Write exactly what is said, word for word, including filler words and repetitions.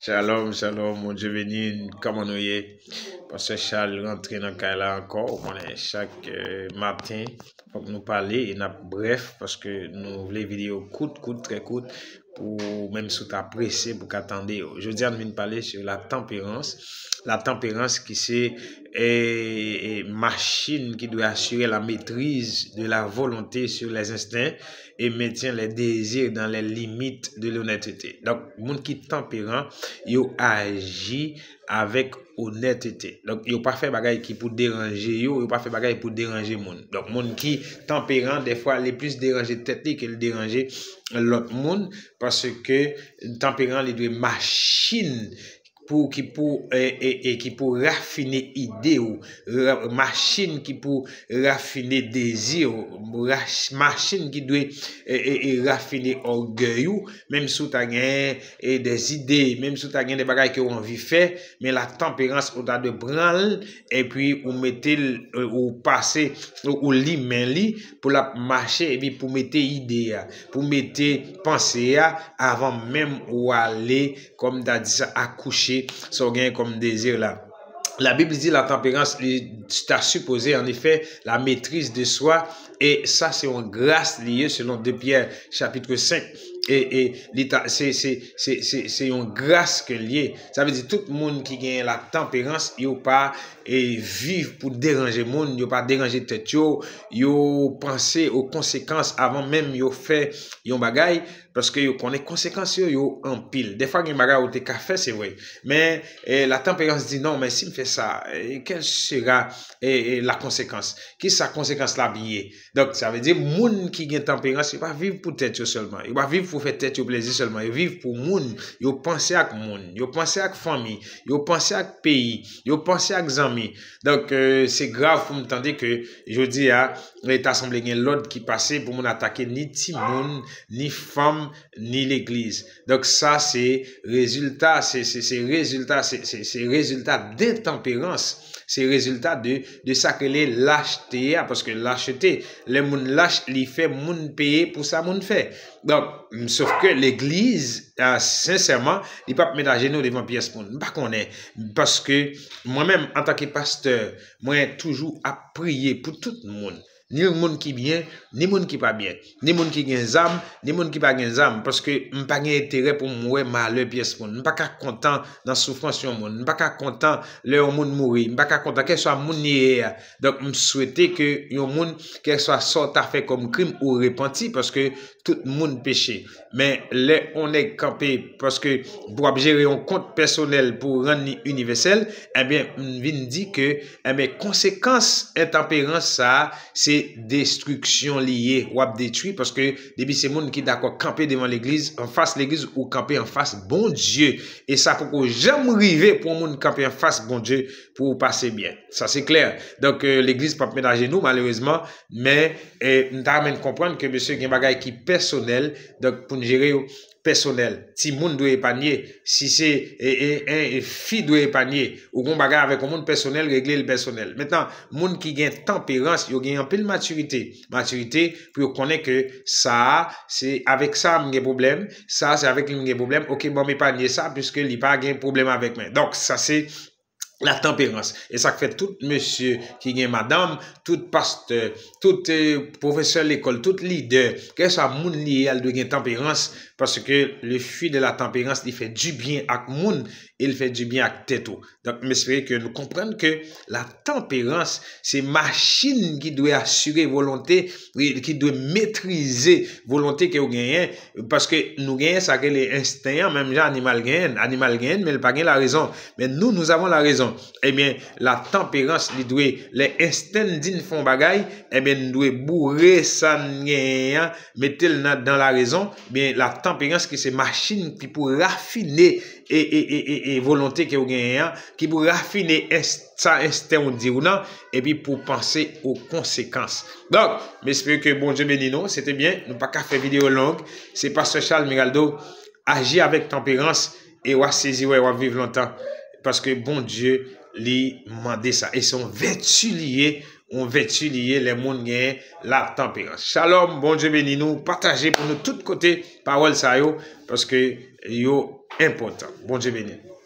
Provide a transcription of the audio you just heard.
Shalom, shalom, Bondye beni, kòman nou ye? Pastè Charles rantre nan kay la ankò, ou konnen chak eh, maten, fòk nou pale e n ap brèf, paske nou vle videyo kout, kout, trè kout, pou menm si w ta prese pou ka tande yo. Jodi a nou vin pale sou la tanperans, la tanperans ki se eh, eh, machin ki dwe asire la maîtrise de la volonté sur les instincts et maintient les désirs dans les limites de l'honnêteté. Donk, moun ki tanperan, yo aji avèk onètete. Donk, yo pa fè bagay ki pou deranje yo, yo pa fè bagay pou deranje moun. Donk, moun ki tanperan, dèfwa, li plis deranje tèt li ke li deranje lòt moun, paske tanperan, li dwe machin pou ki pou e, e, e ki pou rafine ide ou, ra- machin ki pou rafine dezi ou, rach- machin ki dwe e, e, e rafine ògèy ou, menm si w ta gen e, de zide, menm si w ta gen de bagay ke w anvi fè, men la tanperans ou ta dwe pran l, epi ou mete l, e, ou pase, ou, ou limen li pou l ap mache, epi pou mete ide a, pou mete panse a, avan menm ou ale kòm ta di sa, akouche sa w genyen kòm dezi la. La Bible dit la tempérance, li ta sipoze, an efè, la maîtrise de soi, e sa se yon gras li ye, selon de Pyè, chapit senk, e, e li ta, se, se, se, se, se yon gras ke li ye. Sa vle di tout moun ki genyen la tanperans, yo pa e, viv pou deranje moun, yo pa deranje tèt yo, yo panse o konsekans avan menm yo fè yon bagay, paske yo konnen konsekans yo, yo anpil. Dèfwa gen bagay ou te ka fè, se vre. Men e, la tanperans di non, men si m fè sa, e, quelle sera e, e, la conséquence? Kisa konsekans la ap ye? Donk, sa vle di moun ki gen tanperans, yo pa viv pou tèt yo sèlman. Yo pa viv pou fè tèt yo plezi sèlman. Yo viv pou moun. Yo panse ak moun. Yo panse ak fanmi. Yo panse ak peyi. Yo panse ak zanmi. Donk, e, se grav pou m tande ke jodi a, e, ta sanble gen lòd ki pase pou moun atake ni timoun, ni fanm, ni legliz. Donk, sa se rezilta, se, se, se rezilta, se, se, se rezilta de tanperans. Se rezilta de, de sa ke le lachte a, paske lachte, lè moun lach, li fè moun peye pou sa moun fè. Donk, m- sof ke legliz, a, sensèman, li p ap met ajenou devan pyès moun. M pa konnen, paske mwen menm, antanke pastè, mwen toujou ap priye pou tout moun. Ni moun ki byen, ni moun ki pa byen, ni moun ki gen zam, ni moun ki pa gen zam, paske m pa gen enterè pou m wè malè pyès moun. M pa ka kontan nan soufrans yon moun. M pa ka kontan lè yon moun mouri. M pa ka kontan kèlswa moun li ye a. Donk, m swete ke yon moun, kèlswa sa w ta fè kòm krim, ou repanti, paske tout moun peche. Men lè yon nèg kanpe, paske pou ap jere yon kont pèsonèl pou rann li inivèsèl, ebyen, m vin di ke, ebyen, konsekans entanperans sa a, se destriksyon li ye. W ap detwi, paske depi se moun ki dakò kanpe devan legliz, anfas legliz, ou kanpe anfas Bondye. E sa poko janm rive pou yon moun kanpe anfas Bondye pou ou pase byen. Sa se klè. Donk, e, legliz p ap met ajenou, malerezman, men e, m ta renmen n konprann ke mesye gen bagay ki pèsonèl, donk pou n jere yo pèsonèl. Timoun dwe epanye. Si se e, e, en, e, fi dwe epanye, ou gon bagay avèk yon moun pèsonèl, regle l pèsonèl. Mentnan, moun ki gen tanperans, yo gen anpil matirite. Matirite pou yo konnen ke sa a, se avèk sa a m gen pwoblèm, sa a se avèk li m gen pwoblèm, oke, ban m epanye sa, piske li pa gen pwoblèm avèk mwen. Donk, sa se la tanperans. E sa k fè tout mesye ki gen madanm, tout pastè, tout e, pwofesè lekòl, tout lidè, kèlkeswa moun li ye a, l dwe gen tanperans, paske le fruit de la tempérance, li fè dibyen ak moun e l fè dibyen ak tèt ou. Donk, m espere ke nou konprann ke la tanperans, se machin ki dwe asire volonte, ki dwe metrize volonte ke w genyen, paske nou genyen sa ke le ensten an, menm jan animal genyen, animal genyen, men l pa gen larezon. Men nou, nous avons la raison. Ebyen, la tanperans, li dwe, lè ensten n di n fè yon bagay, ebyen, n dwe boure sa n genyen an, mete l nan, dan larezon. Ebyen, la tanperans ki se machin ki pou rafine e, e, e, e, e volonte ke w genyen an, ki pou rafine enst- sa ensten w di w nan, epi pou panse o konsekans. Donk, m espere ke Bondye beni nou. Se te byen, nou pa ka fè videyo long. Se pastè Charles Miraldo, aji avèk tanperans, e w a sezi wè w ap viv lontan. Paske Bondye, li mande sa. E se yon vèti li ye yon vèti li ye lè moun gen latanperans. Shalom, Bondye beni nou, pataje pou nou tout kote pawòl sa yo, paske yo enpòtan. Bondye beni nou.